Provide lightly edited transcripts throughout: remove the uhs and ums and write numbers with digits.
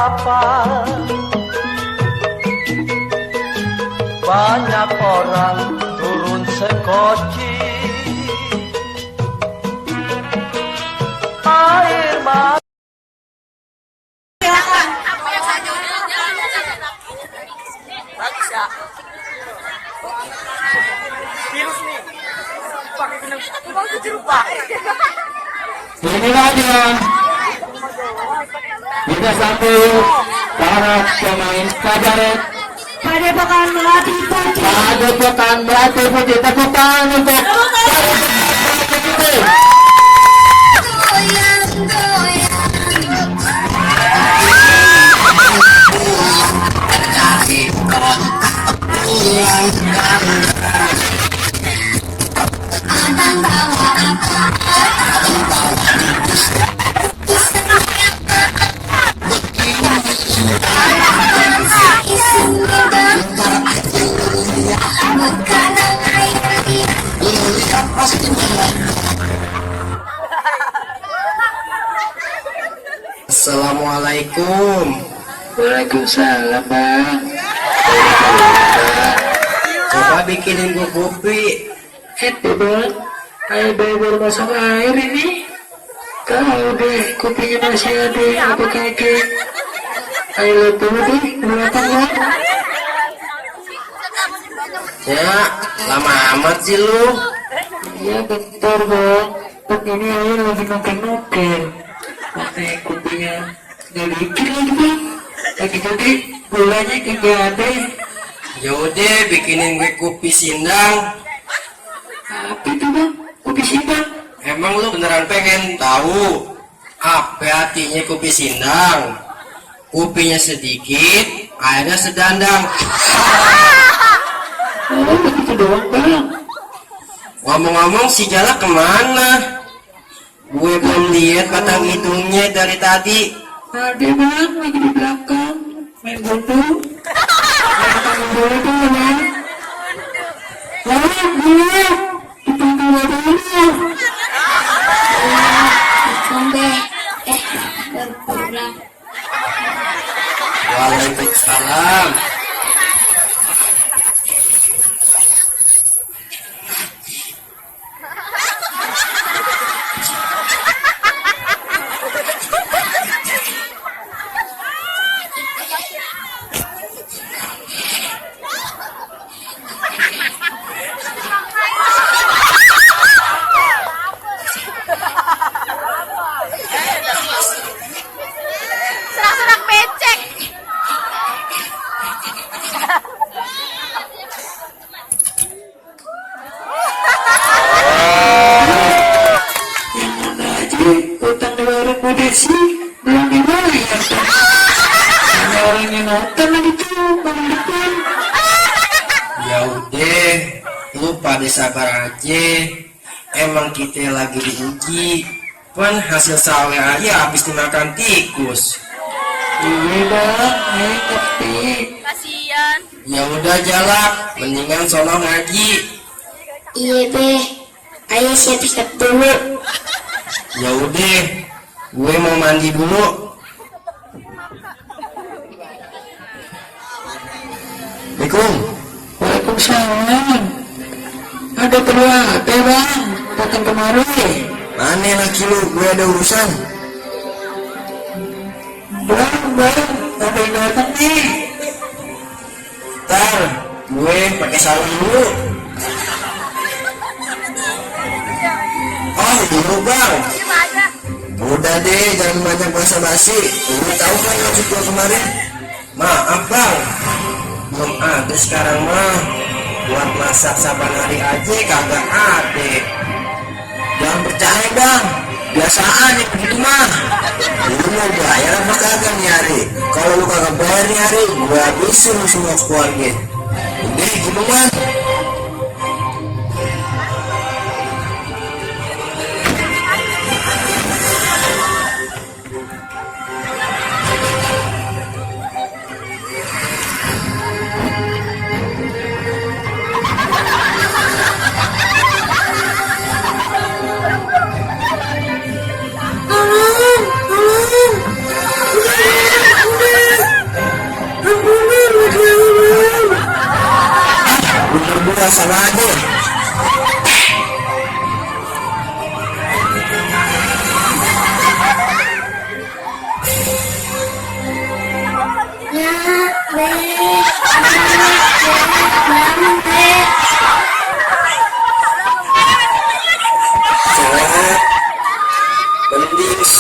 apa. Banyak orang turun sekoci, air mata. Virus nih, pakai kena jerupah. Inilah dia, kita sambut para pemain kabaret. Padepokan Melati Putih. Padepokan Melati Putih, tepuk tangan untuk Assalamualaikum. Waalaikumsalam, Bang. Coba bikinin gua kopi. Bang, ayo baru masuk air ini. Tahu deh, kopinya masih ada apa kagak? Ayo tunggu deh, kenapa Bang? Ya, lama amat sih lu. Iya bentar Bang, ini air lagi nuker-nuker. Pakai kopinya nggak dikit lagi Bang. Lagi tadi gulanya kagak ada. Yaudah, bikinin gue kopi sindang. Apa itu Bang? Kopi sindang? Emang lu beneran pengen tahu apa artinya kopi sindang? Kopinya sedikit, airnya sedandang. Oh begitu doang Bang. Ngomong-ngomong si Jalak kemana? Gue belum lihat batang hidungnya dari tadi. Ada Bang, lagi di belakang main gundu. Main bola tuh Bang. Bang, dia ditunggu dulu. Sampai baru pulang. Waalaikumsalam. Serak-serak becek. Yang mana aja utang di warung Bu Desi belum dibayar. Ada orang yang nonton lagi tuh bang depan. Ya udah, lu pada sabar aja. Emang kita lagi diuji. Kan hasil sawe aja habis dimakan tikus. Iya Bang, ayo ngerti. Kasian. Ya udah Jalak, mendingan sono ngaji. Iya Be. Ayo siap-siap dulu. Ya udah, gue mau mandi dulu. Assalamualaikum. Waalaikumsalam. Ada perlu apa Bang? Datang kemari. Mana laki lu? Gue ada urusan. Bang, ada yang datang nih. Ntar, gue pakai sarung dulu. Oh, dulu bang. Udah deh, jangan banyak basa-basi. Lu tahu kan maksud gue kemarin? Maaf bang, belum ada sekarang mah. Buat masak saban hari aja kagak ada. Jangan percaya bang, biasaan ya begitu mah. Lu mau bayar apa kagak nih hari? Kalau lu kagak bayar nih hari, gue habisin lu semua keluarga. Udah gitu mah.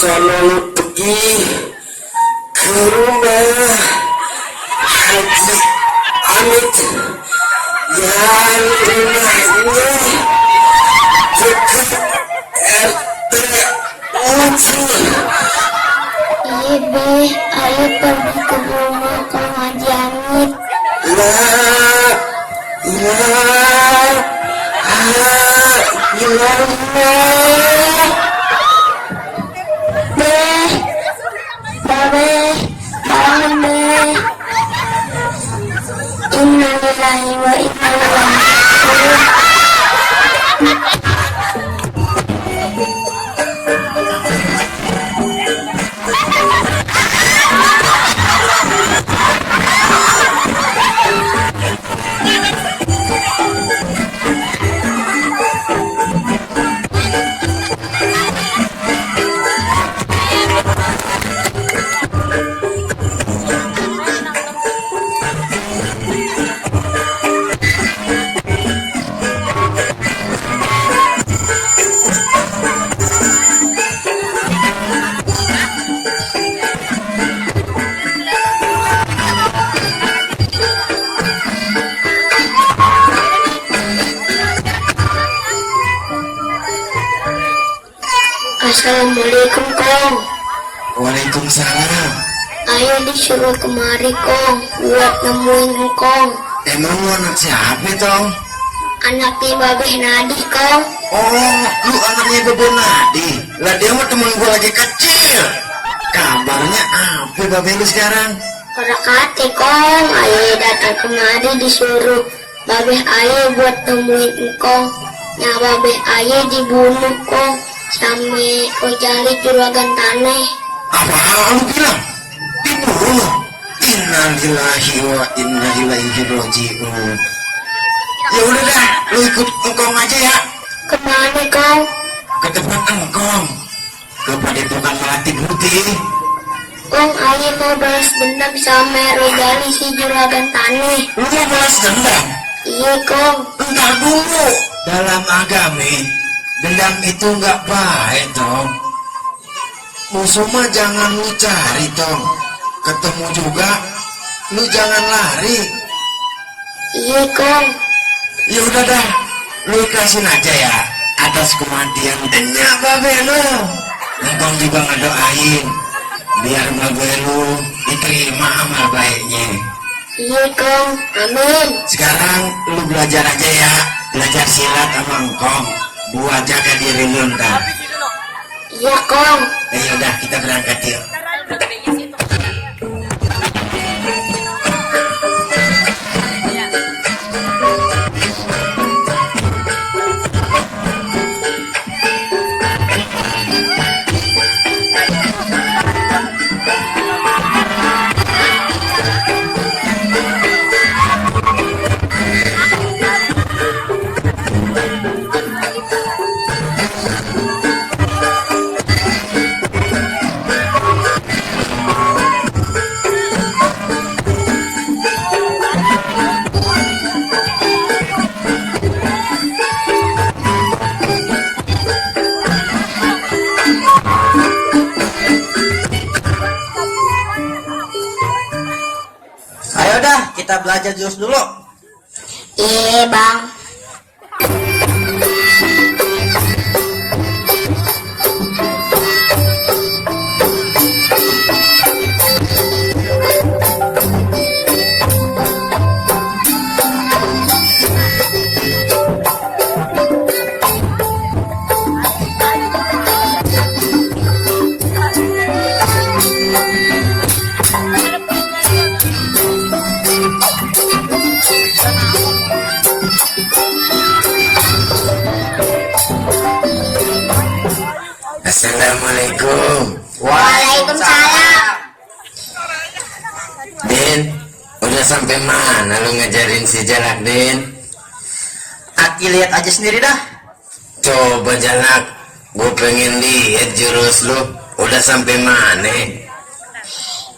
sono lu pergi ke rumah Haji Amit yang rumahnya dekat RT 7. Iya be, ayo pergi ke rumah Kang Haji Amit. La ilaha illallah. Be, babe, bangun be. Innalillahi wa inna ilaihi raji'un. Assalamualaikum Kong. Waalaikumsalam. Ayo disuruh kemari Kong buat nemuin Kong. Emang lu anak siapa Tong? Anaknya Babeh Nadi Kong. Oh, lu anaknya Bebe Nadi. Lah dia mah temen gua lagi kecil. Kabarnya apa Babe lu sekarang? Ora kate Kong, ayo datang kemari disuruh Babeh ayo buat nemuin Kong. Nya Babeh ayo dibunuh Kong sampai ojali juragan tanah. Apa lu bilang? Dibunuh? Innalillahi wa inna ilaihi raji'un. Ya udah dah, lu ikut engkong aja ya. Kemana Kong? Ke tempat engkong. Ke padepokan Melati Putih. Kong ayo mau balas dendam sama ojali si juragan tanah. Lu mau balas dendam? Iya Kong. Entar dulu. Dalam agama, dendam itu nggak baik, Tong. Musuh mah jangan lu cari, Tong. Ketemu juga, lu jangan lari. Iya Kong. Ya udah dah, lu ikhlasin aja ya atas kematian denya babe lu. Engkong juga ngedoain biar babe lu diterima amal baiknya. Iya Kong, amin. Sekarang lu belajar aja ya, belajar silat sama engkong buat jaga diri lu ntar. Iya Kong. Ya udah kita berangkat yuk. Ayo dah, kita belajar jurus dulu. Iya Bang. Assalamualaikum. Waalaikumsalam. Din, udah sampai mana lu ngajarin si Jalak, Din? Aki lihat aja sendiri dah. Coba Jalak, gue pengen lihat jurus lu. Udah sampai mana?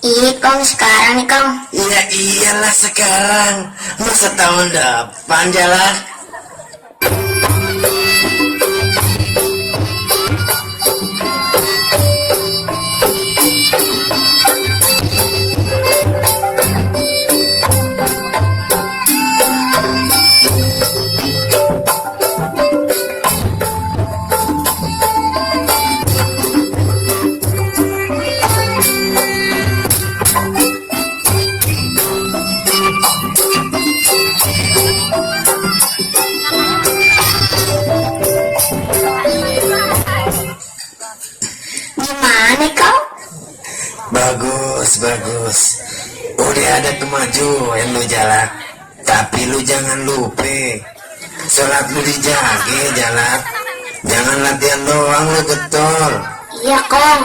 Iya Kong, sekarang nih Kong. Ya iyalah sekarang. Masa tahun depan Jalak? bagus. Udah ada kemajuan lu Jalak. Tapi lu jangan lupa sholat lu dijaga Jalak. Jangan latihan doang lu getol. Iya Kong.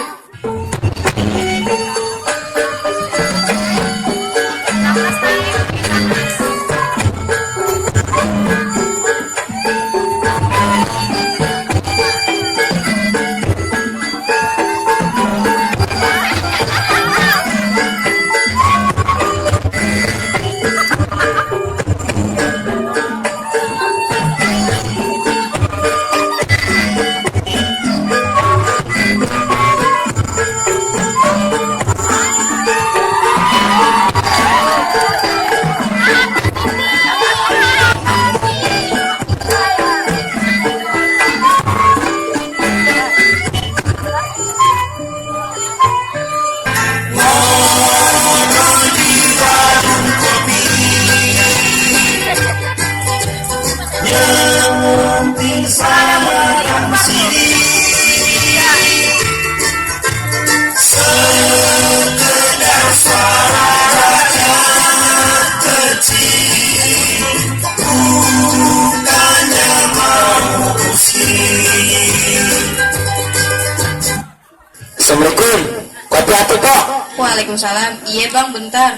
Assalamualaikum. Kopi apa Pak? Waalaikumsalam. Iya bang, bentar.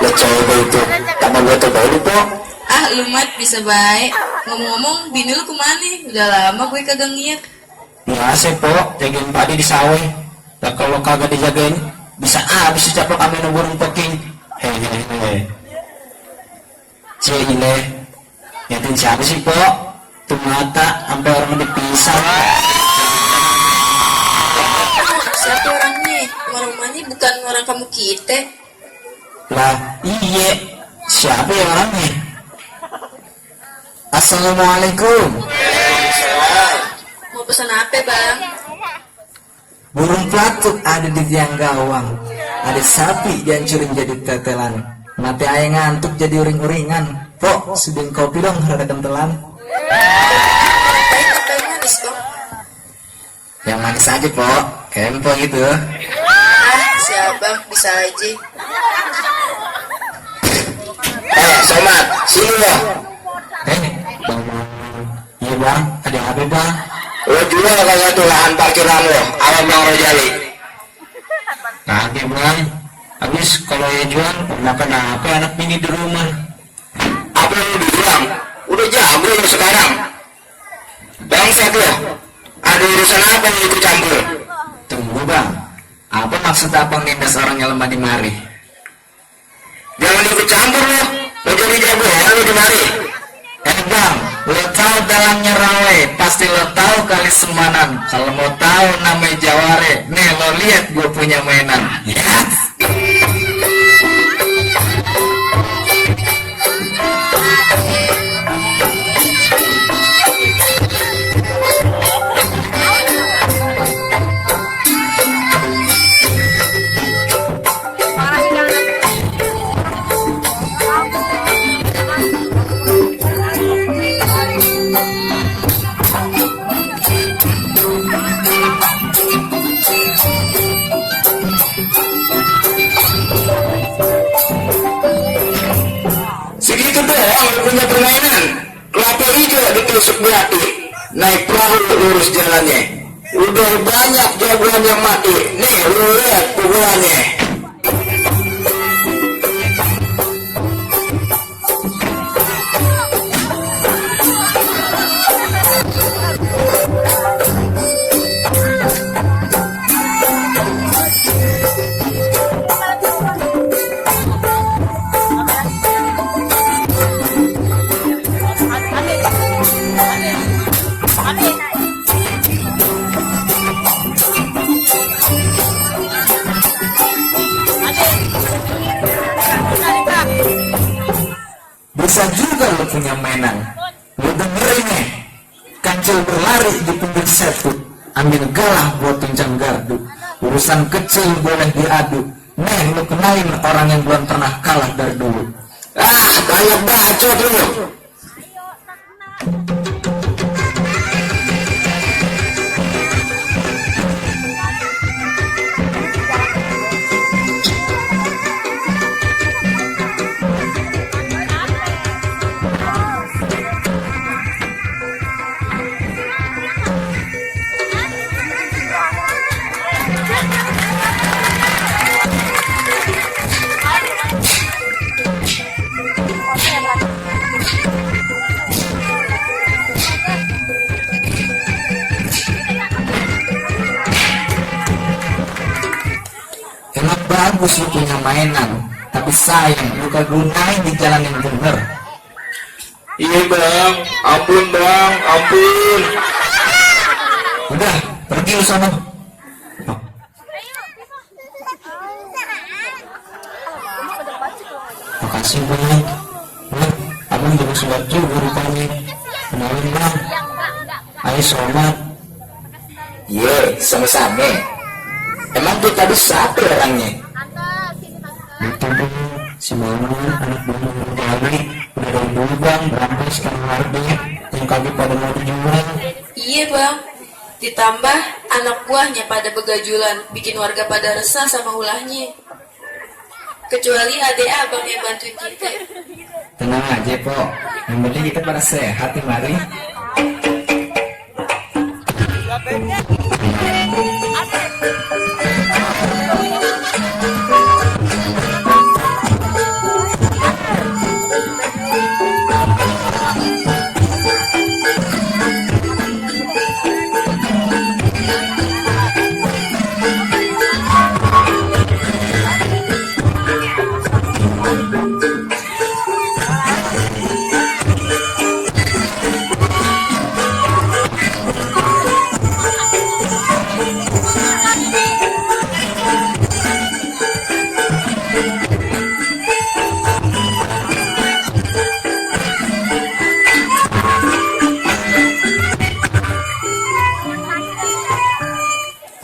Lo coba itu. Tambah gue coba dulu Pak. Ah, lu mat bisa baik. Ngomong-ngomong, bini lu kemana? Udah lama gue kagak ngeliat. Biasa Pok, jagain padi di sawah. Nah kalau kagak dijagain, bisa habis caplok kami burung peking. Hehehe. Cile, nyatin siapa sih Pok? Tuh mata, sampai orang dipisah. Siapa orangnya? Rumahnya bukan orang kamu kita. Lah, iya. Siapa ya orangnya? Assalamualaikum. Mau pesan apa bang? Burung pelatuk ada di tiang gawang. Ada sapi dihancurin jadi tetelan. Mati ayah ngantuk jadi uring-uringan. Pok, sudin kopi dong, rada kentelan. Apa yang manis bang? Yang manis aja, Pok. Kempo gitu. Ah, siapa? Bisa aja. Somat, sini lo. Bang. Iya bang, ada apa bang? Lo jual kagak tuh lahan parkiran lo, awal Bang Rojali. Kagak bang. Habis kalau ya jual, makan apa anak bini di rumah? Apa yang lo bilang? Udah jago lo sekarang. Bangsat lo. Ada urusan apa yang ikut campur? Tunggu bang. Apa maksud abang nindas orang yang lemah di mari? Jangan ikut campur lo. Lo jadi jagoan lo di mari. Bang, lo tahu dalamnya rawe, pasti lo tahu kali semanan. Kalau mau tahu namanya Jaware, nih lo lihat gue punya mainan. Ya. Segitu doang lo punya permainan. Kelapa hijau ditusuk berarti. Naik perahu lurus jalannya. Udah banyak jagoan yang mati. Nih lo lihat pukulannya. Bisa juga lo punya mainan. Lo dengerin nih. Kancil berlari di pinggir setu. Ambil galah buat tunjang gardu. Urusan kecil boleh diadu. Nih lo kenalin orang yang belum pernah kalah dari dulu. Ah, banyak bacot lo. bagus lu punya mainan, tapi sayang lu kegunain di jalan yang bener. Iya bang, ampun bang, ampun. Udah, pergi lu sana. Makasih bang. Bang, abang juga sholat juga rupanya. Kenalin bang. Ayo sholat. Ye, sama-sama. Emang kita bisa apa orangnya? Itu bang, si Mama anak buah Bali udah dari dulu bang, berambah sekarang harganya yang kaki pada mau dijual. Iya bang, ditambah anak buahnya pada begajulan, bikin warga pada resah sama ulahnya. Kecuali adek abang yang bantuin kita. Tenang aja pok, yang penting kita pada sehat ya mari.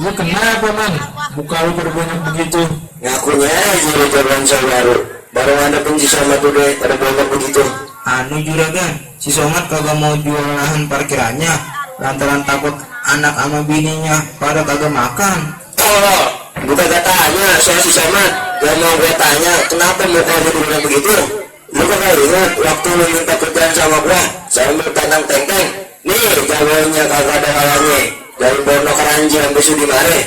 Lu kenapa man? Muka lu berbanyak begitu. Ngakunya aja lu jagoan baru. Baru ngadepin si Somat udah pada banyak begitu. Anu juragan, si Somat kagak mau jual lahan parkirannya lantaran takut anak sama bininya pada kagak makan. Oh, bukan tanya soal si Somat. Gak mau gue tanya, kenapa muka lu berubah begitu? Lu kagak ingat waktu lu minta kerjaan sama gua sambil tantang tenteng. Nih, jagoannya kagak ada halannya. Dari Bono Keranji sampai Sudimare.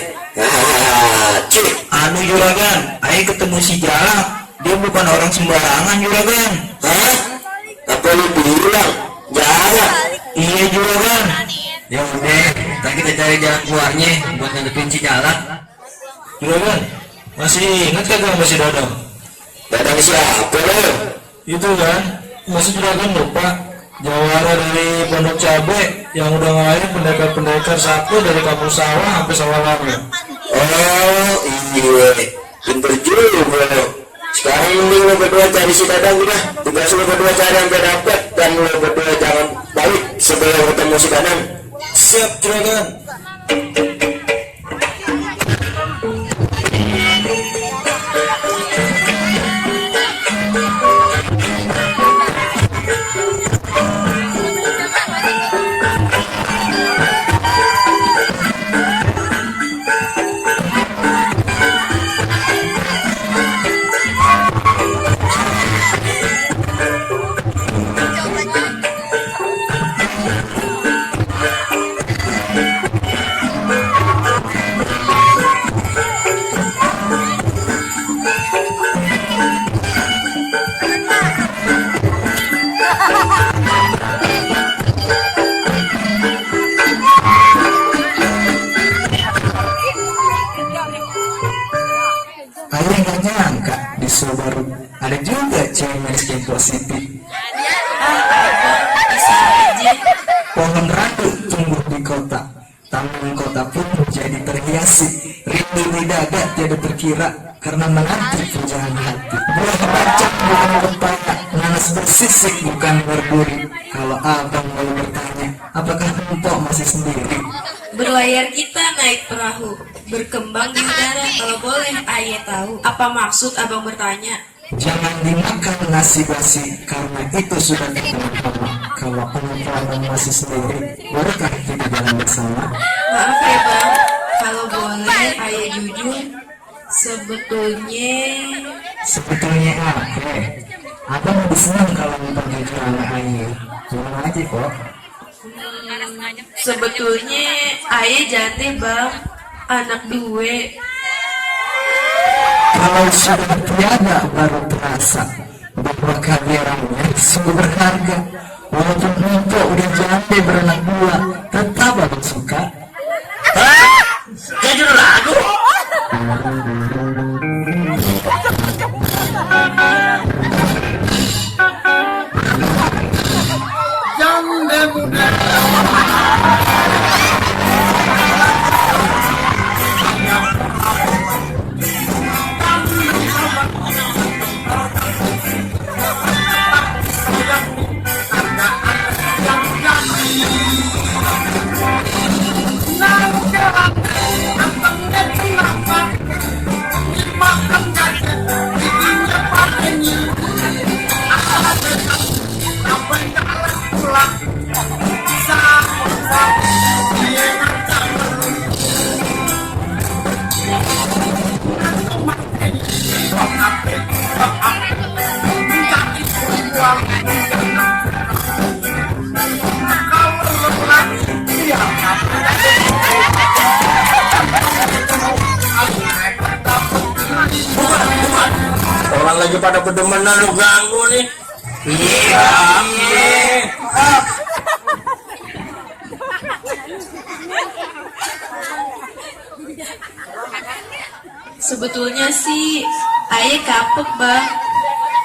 Cik. Anu juragan, ayo ketemu si Jalak. Dia bukan orang sembarangan juragan. Hah? Apa lu bilang? Jalak? Iya juragan. Ya udah, ntar kita cari jalan keluarnya buat ngadepin si Jalak. Juragan, masih ingat kagak sama si Dadang? Dadang siapa lu? Itu kan, masih juragan lupa. Jawara dari Pondok Cabe yang udah ngelarin pendekar-pendekar satu dari kampung sawah sampai sawah lama. Oh iya, pinter juga lo. Sekarang mending lo berdua cari si Dadang udah. Tugas lo berdua cari sampai dapet. Dan lo berdua jangan balik sebelum ketemu si Dadang. Siap juragan. Kalian gak nyangka di Subaru ada juga cewek miskin positif. Bisa aja. Pohon randu tumbuh di kota, taman kota pun jadi terhiasi. Rindu di dada tiada terkira karena menanti pujaan hati. Buah bacak bukan bertanya, nanas bersisik bukan berduri. Kalau abang mau bertanya, apakah empok masih sendiri? Berlayar kita naik perahu, berkembang di udara. Kalau boleh ayah tahu, apa maksud abang bertanya? Jangan dimakan nasi basi karena itu sudah terkenal. Kalau abang masih sendiri, bolehkah kita jalan bersama? Maaf ya bang, kalau boleh ayah jujur, sebetulnya apa? Abang lebih senang kalau abang jujur sama ayah. Jangan aja kok. sebetulnya ayah jatuh bang, anak dua. Kalau sudah tiada baru terasa bahwa kehadirannya sungguh berharga. Walaupun empok udah jande beranak dua, tetap abang suka. Jadi lagu. lagi pada bedemenan lu ganggu nih. Iya. Sebetulnya sih ayah kapok bang.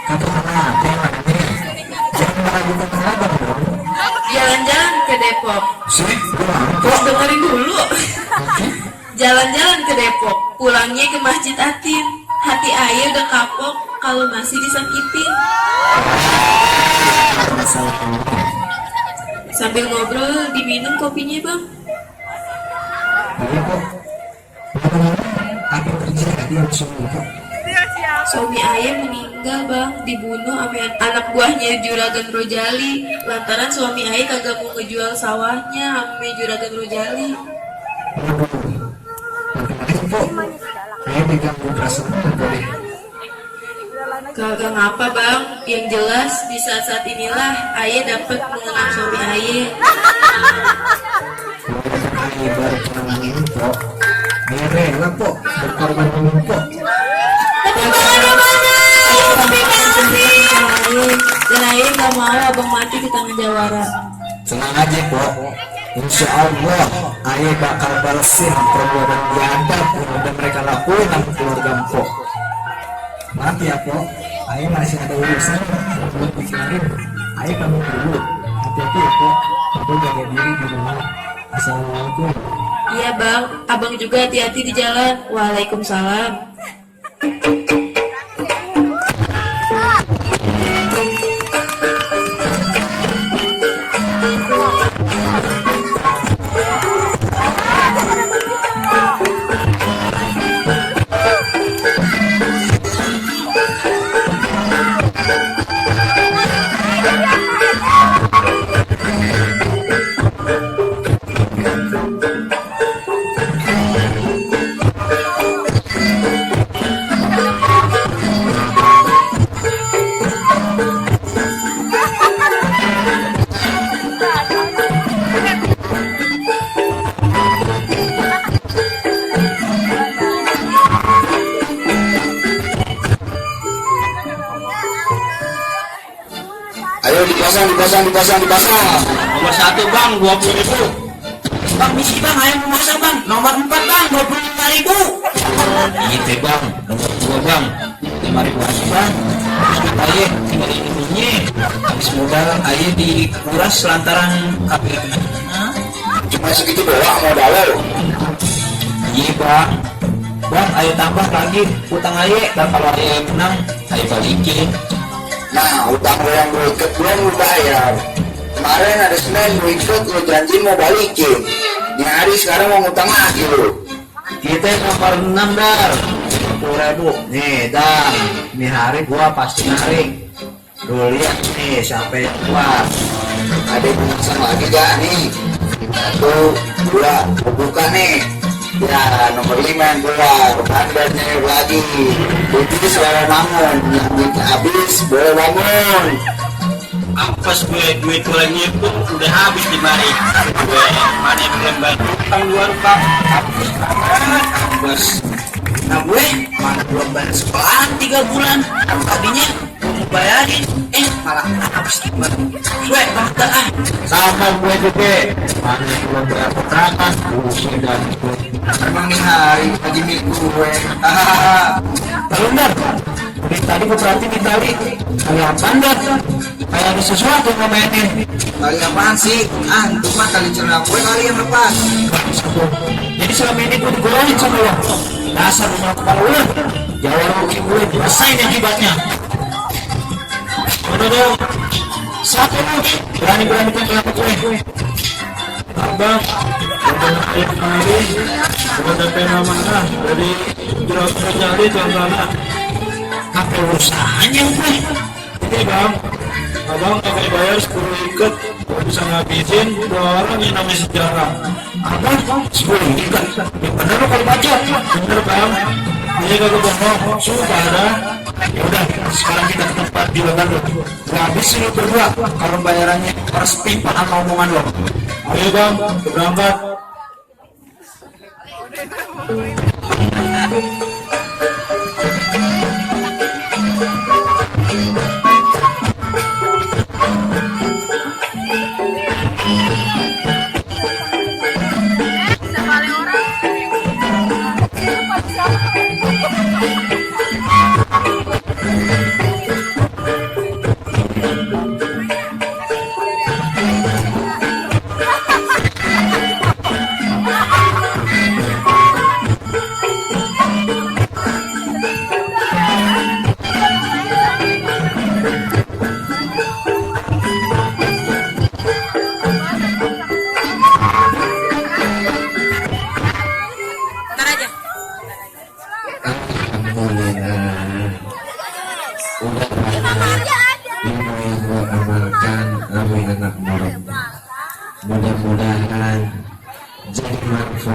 Kapok kenapa ini? Jangan meragukan abang dong. Jalan-jalan ke Depok. Sih, Terus dengerin dulu. Jalan-jalan ke Depok, pulangnya ke Masjid Atin. Hati ayah udah kapok kalau masih disakitin. masalah ini. Sambil ngobrol diminum kopinya bang. Iya kok. Ngomong-ngomong, apa yang terjadi yang suami kok? Suami ayah meninggal bang, dibunuh sama anak buahnya Juragan Rojali. Lantaran suami ayah kagak mau ngejual sawahnya sama Juragan Rojali. Waduh, makin kok. Kayak diganggu perasaan boleh. Kagak ngapa bang, yang jelas di saat-saat inilah ayah dapat mengenal suami ayah. Ayah baru kenangan ini kok. Ayah rela kok berkorban dulu kok. Dan ayah gak mau abang mati di tangan jawara. Tenang aja kok. Insya Allah ayah bakal balesin perbuatan biadab yang udah mereka lakuin sama keluarga Mpok. Maaf ya kok, ayah masih ada urusan buat pikirin. Ayah kamu dulu. Hati-hati ya kok. Aku jaga diri di rumah. Assalamualaikum. Iya bang, abang juga hati-hati di jalan. Waalaikumsalam. Ayo dipasang. Nomor 1 bang, 20.000. Bang, misi bang, ayo mau masang bang. Nomor 4 bang, 25.000. Gitu bang, nomor 2 bang, 5.000 aja bang. Terus ayah tinggal ini. Habis modal ayah dikuras lantaran KPI. Cuma segitu doang modalnya lo. Iya bang. Bang, ayo tambah lagi utang ayah. Dan kalau ayah menang, ayah balikin. Nah, utang lo yang gue ikat belum lo bayar. Kemarin ada Senin gue ikut, lo janji mau balikin. Ini hari sekarang mau ngutang lagi lo. Kita nomor 6 dar 10.000. Nih dan ini hari gua pasti narik. Lu lihat nih siapa yang keluar. Ada yang mau ngutang lagi gak nih? 1, 2, gue buka nih. Ya, nomor 5 yang keluar. Bandarnya lagi. Jadi selalu bangun. Yang duitnya habis, boleh bangun. Ampas gue duit gue lagi pun udah habis di mari. Gue mana yang belum bayar utang luar bang. Bos. Nah gue mana belum bayar sekolah 3 bulan. Tadinya mau bayarin, malah habis tiba. Gue bakal Sama gue juga. Mana yang belum bayar kontrakan, pusing dan gue. Emang nih hari lagi milik gue. Lalu Dar, dari tadi gue perhatiin nih tadi. Kali apaan Dar? Kayak ada sesuatu yang ngomongin. Kali apaan sih? Itu mah kali celana gue kali yang lepas. Jadi selama ini gue digorengin sama lo. Dasar rumah kepala lo. Jawab mungkin gue rasain akibatnya. Udah dong. Siapa lo? Berani-berani kan kenapa gue? Abang, udah naik kemarin, udah sampai mana? Dari jelas terjadi contohnya. Apa urusannya gue? Ini bang, abang pakai bayar 10 ikat, gak bisa ngabisin 2 orang yang namanya sejarah. Apa? 10 ikat. Yang bener lo kalau baca. Bener bang, ini kagak bohong, sumpah ada. Ya udah, sekarang kita ke tempat di lengan lo. Gak habis lo berdua. Kalau bayarannya harus pimpa sama omongan lo. Ayo bang, kita berangkat.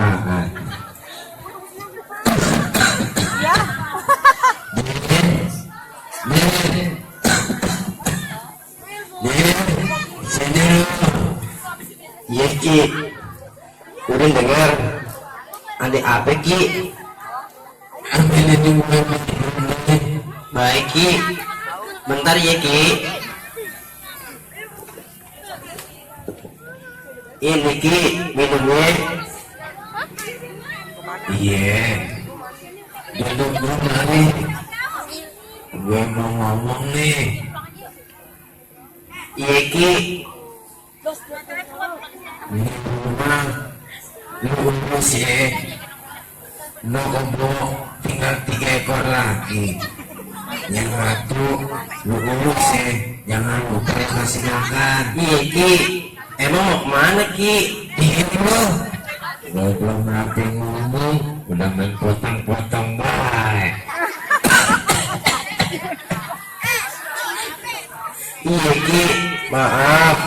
bermanfaat. Sini lu. Iya Ki, udah dengar. Ada apa Ki? Ambil ini mulai mati. Baik Ki, bentar ya Ki. Ini Ki, minumnya. Iya. Duduk dulu nih. Gue mau ngomong nih. Iya Ki. Ini rumah. Lu urus ya. Lu ombok tinggal 3 ekor lagi. Yang satu lu urus ya. Jangan lupa kasih makan. Iya Ki. Emang mau kemana Ki? Ini lo. Gue belum rapi ngomong. Udah main potong-potong baik. Iya Ki, maaf,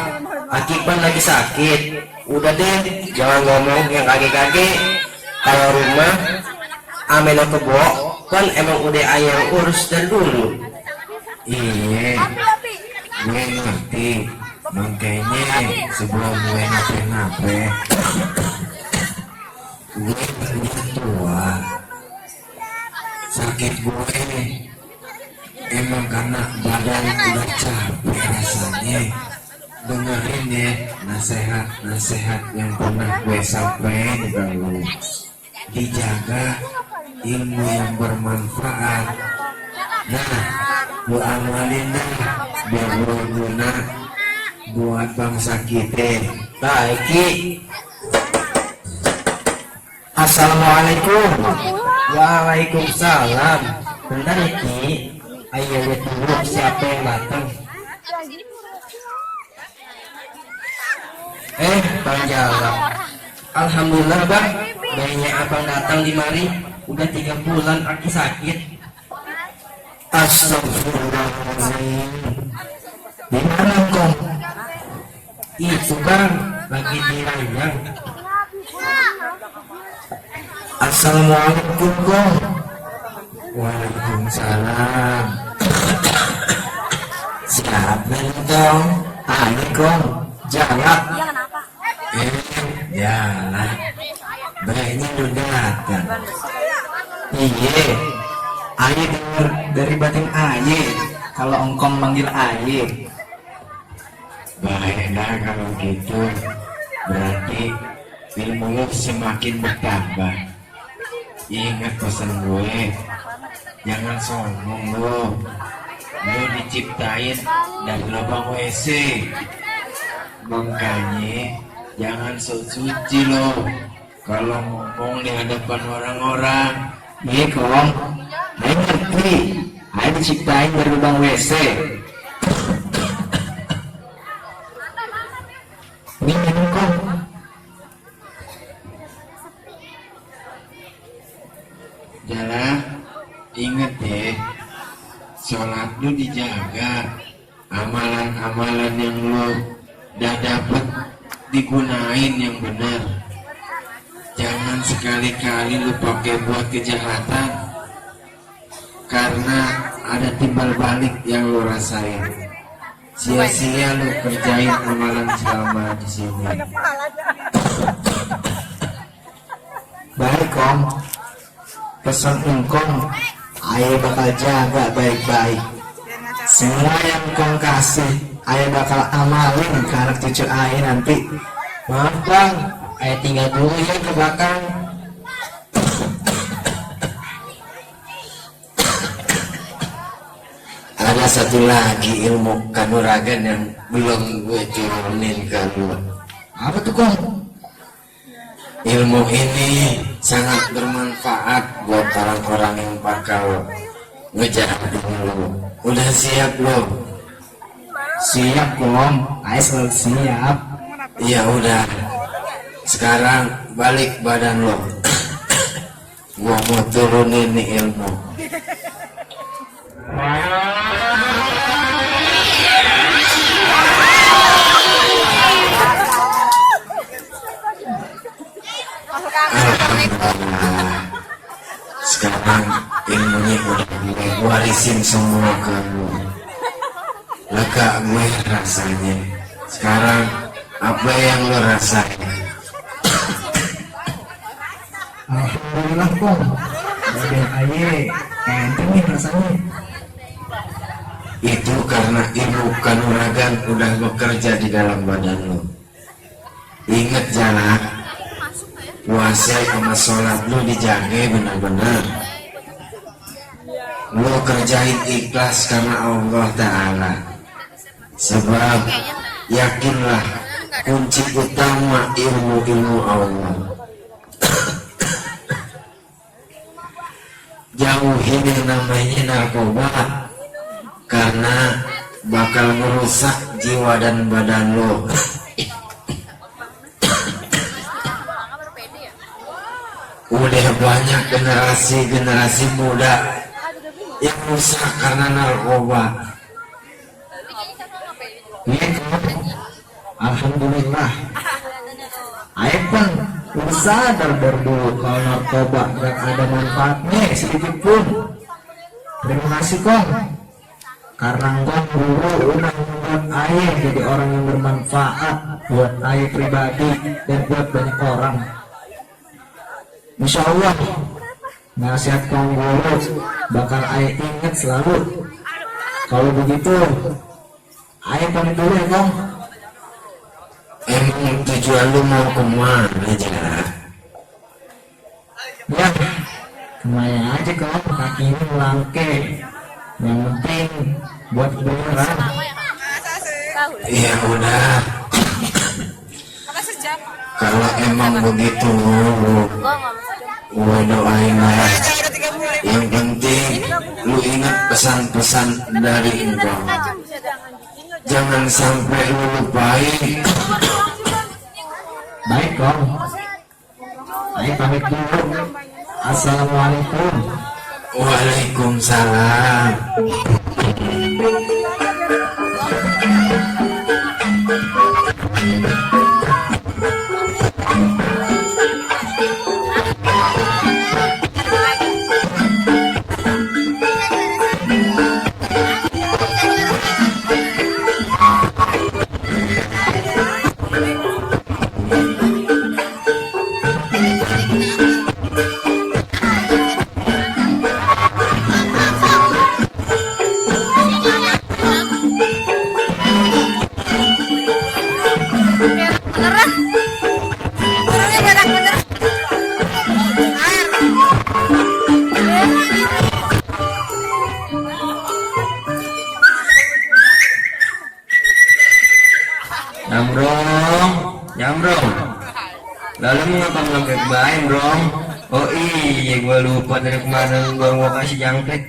Aki kan lagi sakit. Udah deh, jangan ngomong yang kaki-kaki. Kalau rumah, ameno kebo, kan emang udah ayah urus dari dulu. Iya, gue ngerti. Makanya sebelum gue ngapain-ngapain, gue punya tua. Sakit gue emang karena badan udah capek rasanya. Dengerin ya nasihat yang pernah gue sampaikan ke lu. Dijaga ilmu yang bermanfaat. Nah, lu amalin dah biar berguna buat bangsa kita. Baik Ki. Assalamualaikum. Waalaikumsalam. Bentar ya Ki. Ayo lihat dulu siapa yang datang. Bang Jalak. Alhamdulillah Bang, bayinya abang datang di mari. Udah 3 bulan Aki sakit. Astagfirullahaladzim. Di mana kong? Itu Bang, lagi di ranjang. Assalamualaikum kong. Waalaikumsalam. Siapa nih kong? Ani kong. Jalak. Jalan. Bayinya udah datang. Iya. Aye denger dari batin Aye. Kalau engkong manggil Aye. Baik dah kalau gitu. Berarti ilmu lu semakin bertambah. Ingat pesan gue. Jangan sombong lu. Lu diciptain dari lubang WC. Makanya jangan sok suci lo. Kalau ngomong di hadapan orang-orang. Iya kong. Aye ngerti. Aye diciptain dari lubang WC. Ini minum kong. Jalan, inget deh, sholat lu dijaga, amalan-amalan yang lu udah dapet digunain yang benar. Jangan sekali-kali lu pakai buat kejahatan, karena ada timbal balik yang lu rasain. Sia-sia lu kerjain amalan selama di sini. Baik kong. Pesan engkong Aye bakal jaga baik-baik. Semua yang engkong kasih Aye bakal amalin ke anak cucu Aye nanti. Maaf Bang, Aye tinggal dulu ya ke belakang. Ada satu lagi ilmu kanuragan yang belum gue turunin ke lu. Apa tuh kong? Ilmu ini sangat bermanfaat buat orang-orang yang bakal ngejar dulu. Udah siap belum? Siap kong. Aye selalu siap. Ya udah. Sekarang balik badan lo. Gua mau turunin nih ilmu. Sekarang ilmunya udah gue warisin semua ke lu. Lega gue rasanya. Sekarang apa yang lo rasain? Alhamdulillah kong. Badan aye enteng nih rasanya. Itu karena ilmu kanuragan udah bekerja di dalam badan lo. Ingat jalan, puasa sama sholat lo dijaga benar-benar. Lo kerjain ikhlas karena Allah Ta'ala. Sebab yakinlah kunci utama ilmu Allah. Jauhin yang namanya narkoba, karena bakal merusak jiwa dan badan lo. Udah banyak generasi muda yang rusak karena narkoba. Alhamdulillah. Ayo pun udah sadar dari dulu kalau narkoba gak ada manfaatnya sedikit pun. Terima kasih kong, karena kong dulu udah membuat ayah jadi orang yang bermanfaat buat ayah pribadi dan buat banyak orang. Insya Allah nasihat kong dulu bakal ayah ingat selalu. Kalau begitu ayah pamit dulu ya kong. Emang tujuan lu mau kemana Jar? Ya, kemana aja kong, kaki ini melangke. Yang penting buat beneran. Ya udah. Kalau emang begitu, gua doain lah. Yang penting lu ingat pesan-pesan dari engkau. Jangan sampai lu lupain. Baik kong, ayo pamit dulu. Assalamualaikum. Waalaikumsalam. Nyambrong, lalu mengapa melengkap baik Bro? Oh iya, gue lupa dari kemarin gue mau kasih jangkrik.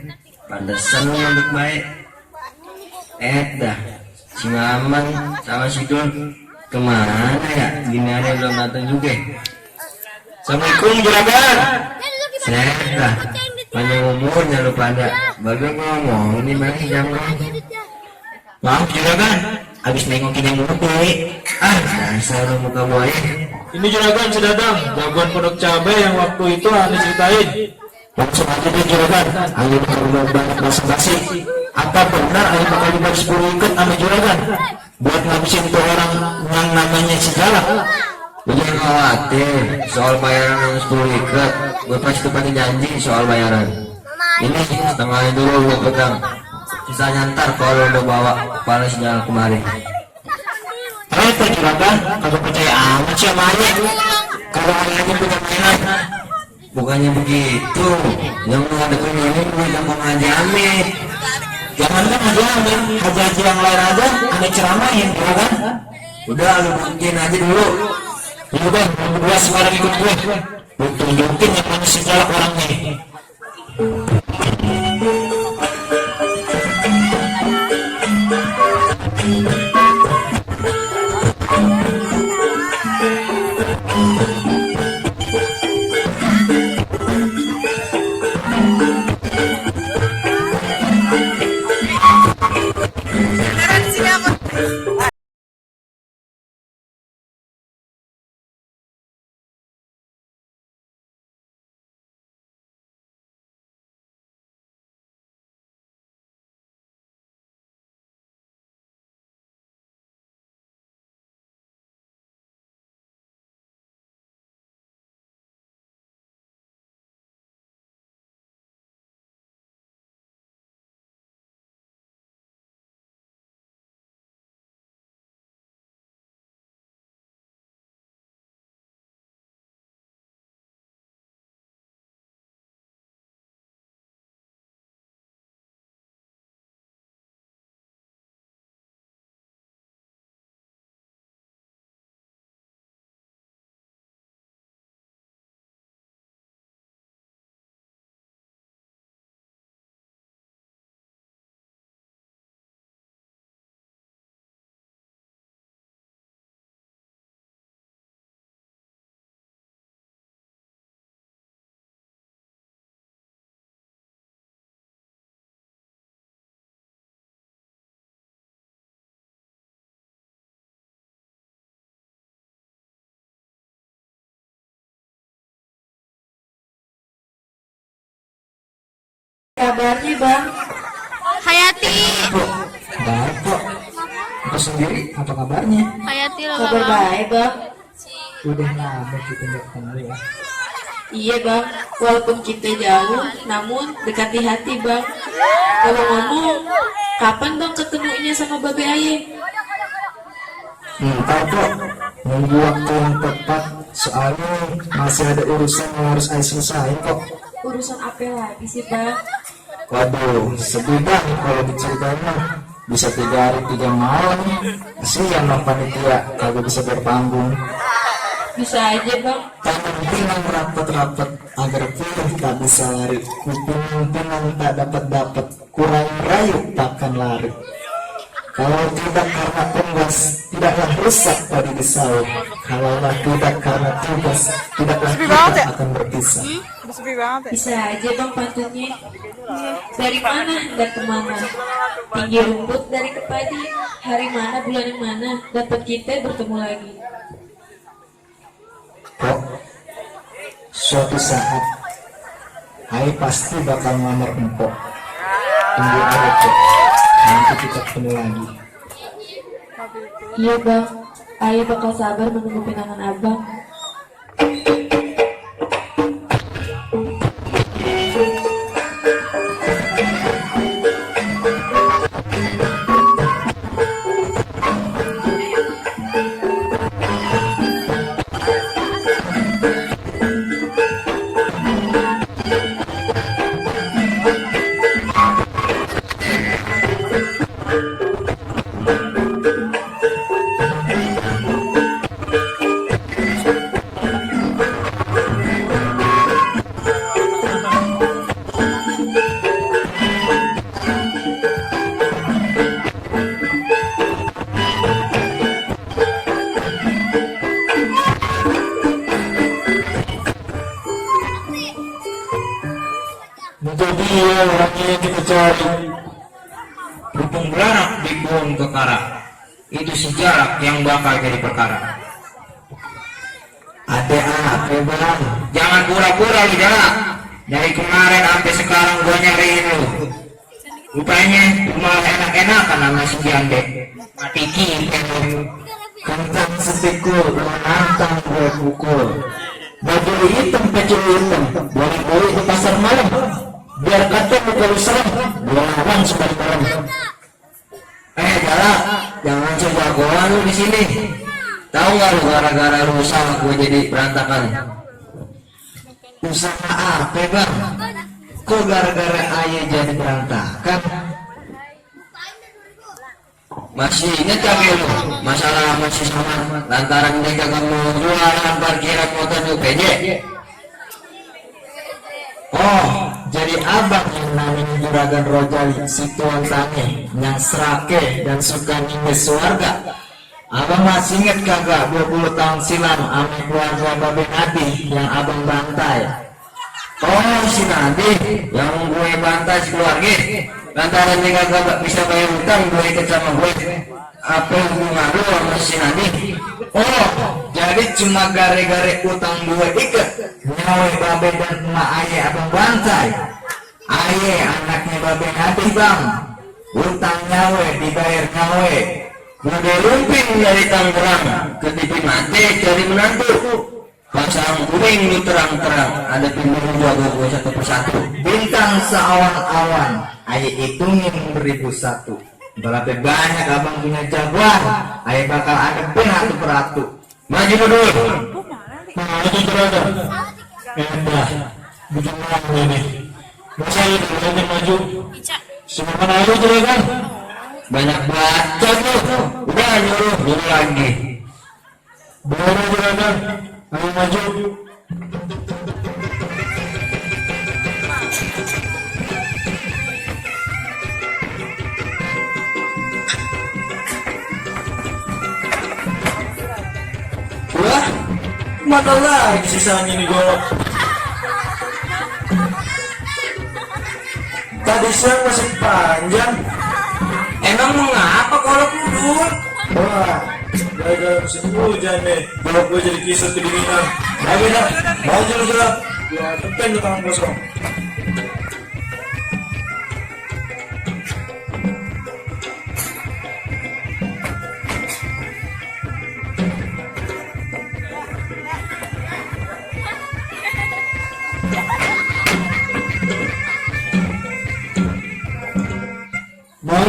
Pantesan lu melengkap baik. Dah, si Maman sama si Dul kemana ya? Gini ada belum datang juga. Assalamualaikum juragan. Dah, panjang umurnya lu pada. Bagai ngomong ini bang si Nyambrong. Maaf juragan, habis nengokin yang mulu dasar lu muka buaya. Ini juragan si Dadang, jagoan pondok cabai yang waktu itu Ani ceritain. Langsung aja deh juragan, ayo kalau banyak basa-basi. Apa benar ayo bakal dibagi 10 ikat sama juragan buat ngabisin tuh orang yang namanya si Galak? Jangan khawatir soal bayaran yang 10 ikat, gue pasti pakai janji soal bayaran. Ini setengahnya dulu gue pegang, sisanya ntar kalau udah bawa kepala si Galak kemari. Ayo tuh juragan, kagak percaya amat sih sama ayah. Kalau ayahnya punya mainan. Bukannya begitu, yang mau deketin ini gue gampang aja Amit. Jangan kan aja amin, haji-haji yang lain aja aneh ceramahin juragan. Udah lu buktiin aja dulu. Yaudah, yang berdua sekarang ikut gue. Gue tunjukin yang mana si Galak orangnya. kabarnya bang? Hayati. Baik kok. Aku sendiri apa kabarnya? Hayati loh Kabar bang. baik bang. Udah lama kita nggak ketemu ya. Iya bang, walaupun kita jauh, namun dekat di hati bang. Kalau ngomong, kapan bang ketemunya sama Babe Aye? Ntar kok, nunggu waktu yang tepat. Soalnya masih ada urusan yang harus Ais selesai kok. Urusan apa lagi sih bang? Waduh, sedih bang kalau diceritanya. Bisa 3 hari 3 malam. Kasihan dong panitia kagak bisa berpanggung. Bisa aja bang. Tangan pinang rapat-rapat agar pilih tak bisa lari. Kupinang-pinang tak dapat-dapat. Kurang rayu takkan lari. Kalau tidak karena tugas, tidaklah rusak padi di sawah. Kalaulah tidak karena tugas, tidaklah kita akan berpisah. Bisa aja bang pantunnya. Dari mana dan kemana? Tinggi rumput dari ke padi. Hari mana bulan yang mana dapat kita bertemu lagi? Kok suatu saat Hai pasti bakal ngelamar empok. Tunggu aja kok, nanti kita ketemu lagi. Iya bang, Aye bakal sabar menunggu pinangan abang. Menjadi orangnya yang kita cari. Rupung belarak dibuang ke kara. Itu sejarah yang bakal jadi perkara. Ada apa bang? Jangan pura-pura lu Jalak. Dari kemarin sampai sekarang gua nyariin lu. Rupanya lu malah enak-enakan sama si Jande. Mati kita lu. Kentang sepikul, menantang gue pukul. Baju hitam, pecel hitam, boleh-boleh di pasar malam. Biar kata muka lu serem, gue lawan sebalik malam. Jalak, jangan sejagoan lu di sini. Tahu nggak lu gara-gara lu usaha gua jadi berantakan? Usaha apa bang? Kok gara-gara ayah jadi berantakan? Masih inget gak lu masalah masih sama lantaran dia kagak mau jualan parkiran motor di UPJ? Oh, jadi abang yang namanya Juragan Rojali, si Tuan Sange, yang serake dan suka nindes warga. Abang masih inget kagak 20 tahun silam sama keluarga Babe Nadi yang abang bantai? Oh, si Nadi yang gue bantai si keluarga lantaran dia kagak bisa bayar utang gue ikut sama gue. Apa hubungan lu sama si Nadi? Oh, jadi cuma gara-gara utang gue ikat nyawe Babe dan emak ayah abang bantai. Ayah anaknya Babe Nadi bang, utang nyawe dibayar nyawe. Udah lumping dari Tangerang ke TV mati cari menantu. Pasang kuning lu terang-terang ada pintu jago gue satu persatu. Bintang seawan-awan, ayah hitungin 1001. Berapa banyak abang punya jagoan, ayah bakal adepin satu per satu. Maju dulu. Nah itu Juragan. Edah, bikin malu ini. Masa ini Juragan maju? Semangat aja Juragan. Banyak bacot lu. Udah nyuruh lagi. Boleh Juragan, ayo maju. Wah, Mana lagi sisanya nih golok? Tadi siang masih panjang. emang mengapa kalau dulu? Wah, gara-gara musim hujan nih, golok gue jadi kisut kedinginan. Ayo dah, maju lu gerak. Gua tepen lu tangan kosong.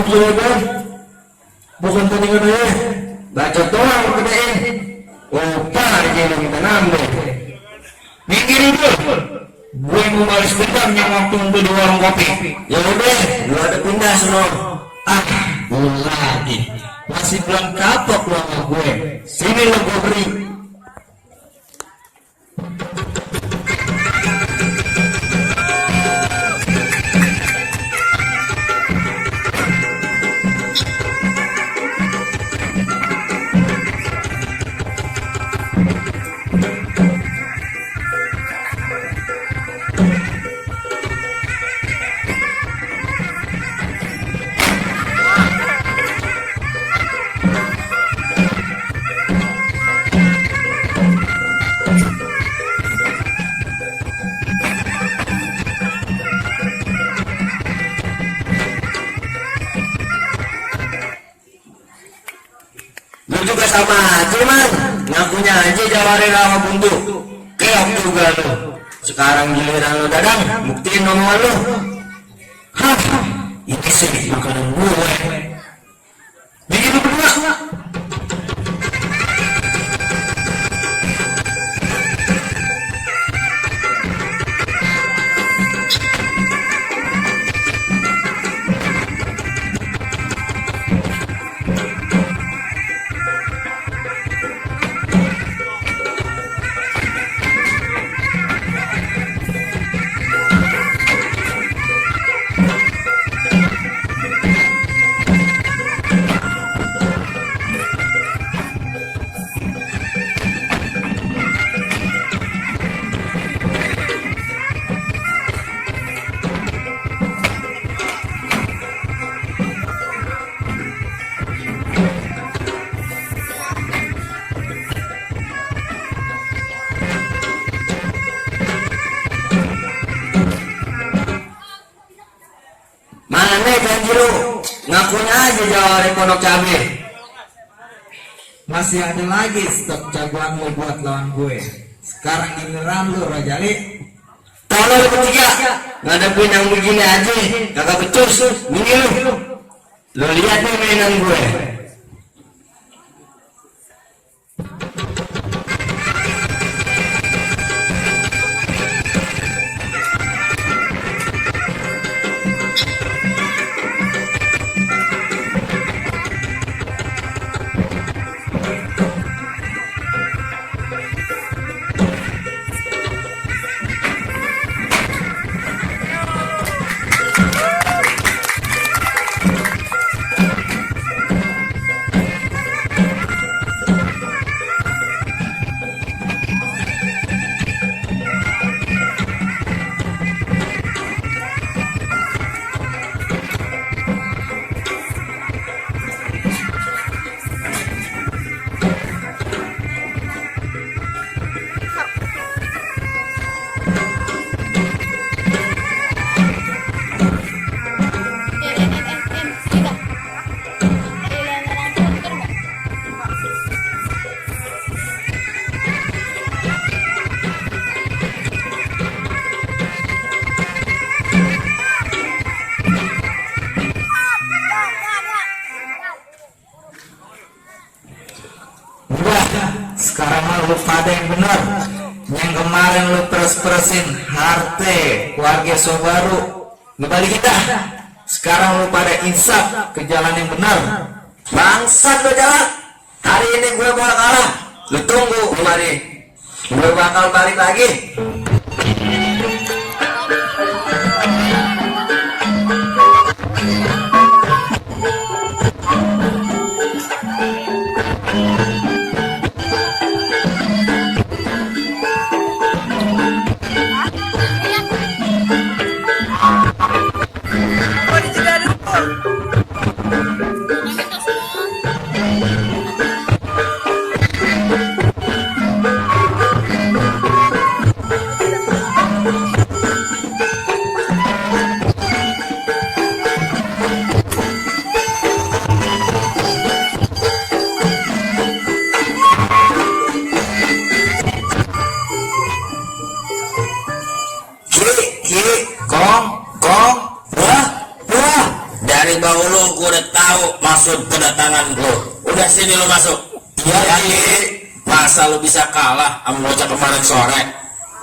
Anak juragan, bukan tandingan ayah. Bacot doang gedein. Lupa jadi kita nambah. Minggir itu. Gue mau balas dendam yang waktu itu di warung kopi. Ya udah, lu ada pindah sono. Lu lagi. Masih belum kapok lu sama gue. Sini lu gue beri. Lu juga sama aja man, ngakunya aja jawarin sama buntu. Keok juga lu. Sekarang giliran lu dadang, buktiin omongan lu. Hah, ini sih makanan gue. Bikin lu berdua. Mana janji lu? Ngakunya aja jawarin pondok cabe. Masih ada lagi stok jagoan lu buat lawan gue. Sekarang giliran lu Rojali. Tolong lu bertiga, ngadepin yang begini aja, kagak becus. Mini lu. Lu lihat nih mainan gue. Sekarang lu pada yang benar. Yang kemarin lu peres-peresin harta keluarga Sobaru, ngebalik kita. Sekarang lu pada insaf ke jalan yang benar. Bangsat lu jalan. Hari ini gue bakal kalah. Lu tunggu kemari. Gue bakal balik lagi. gua udah tahu maksud kedatangan lu. Udah sini lu masuk. Iya, masa lu bisa kalah sama bocah kemarin sore?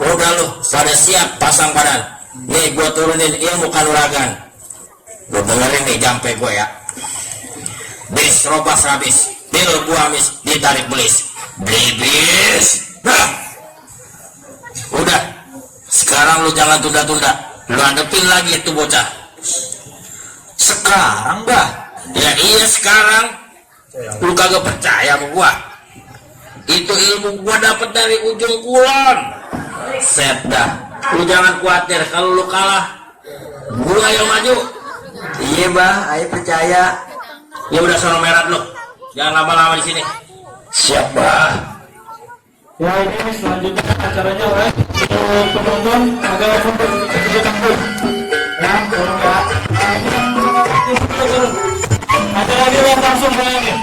Udah lu, pada siap pasang badan. Nih gua turunin ilmu kanuragan. Lu dengerin nih jampe gua ya. Bis robas rabis, bil gua amis, ditarik belis. Blibis. Nah. Udah, sekarang lu jangan tunda-tunda. Lu hadepin lagi itu bocah. Sekarang, Bah? Ya iya sekarang. Lu kagak percaya sama gua? Itu ilmu gua dapat dari ujung kulon. Set dah. Lu jangan khawatir kalau lu kalah. Gua yang maju. Iya bah, ayo percaya. Ya udah sono merah lu. Jangan lama-lama di sini. Siap, Bah. Ya ini selanjutnya acaranya oleh penonton agak untuk kampus. Ya, turun ya. Acara dia langsung bayangin.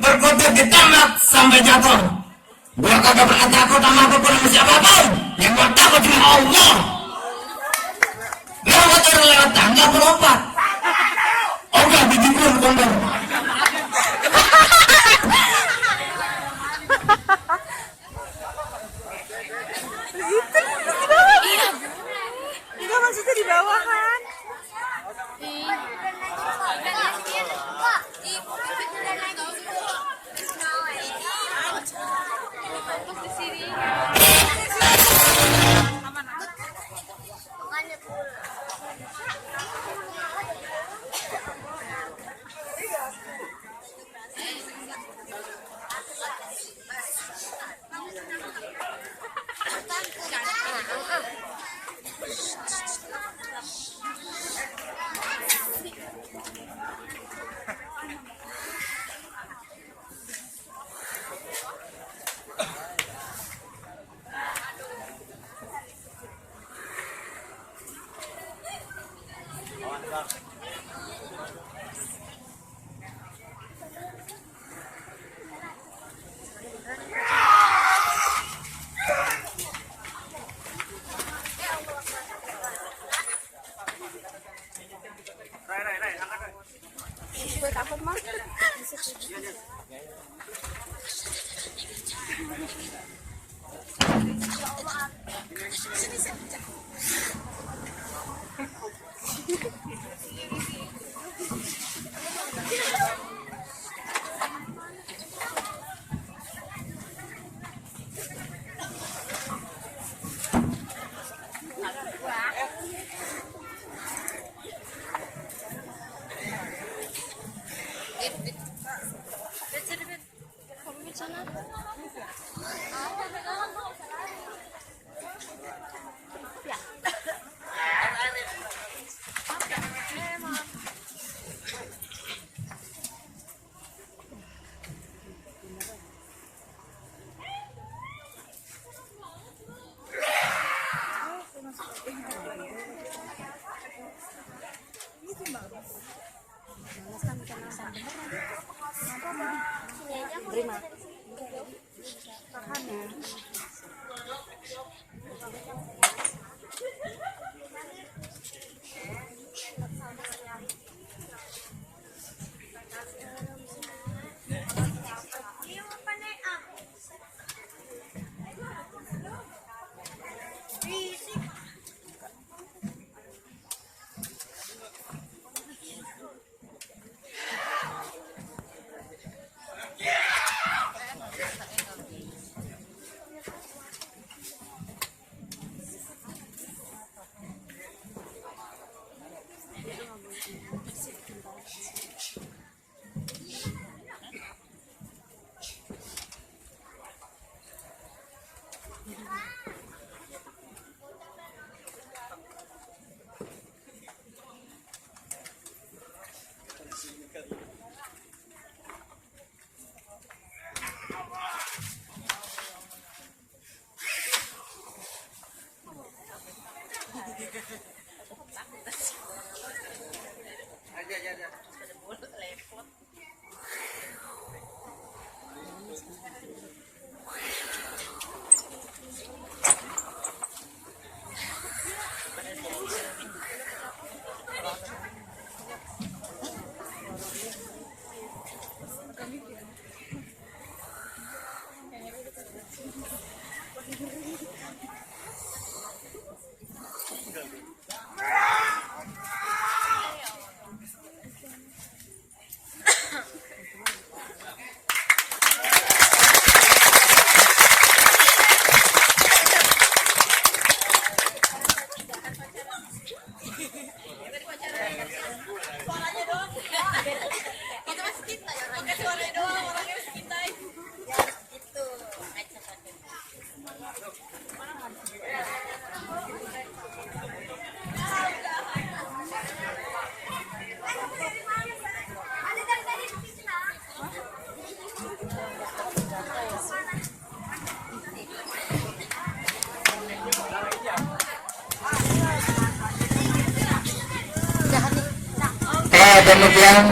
Berkutut ditembak sampai jatuh. Gua kagak pernah takut sama apapun sama siapapun. Yang gua takut cuma Allah. Lewat orang lewat tangga berlompat. Oh enggak, biji gua kondom. Enggak maksudnya di bawah kan? Demikian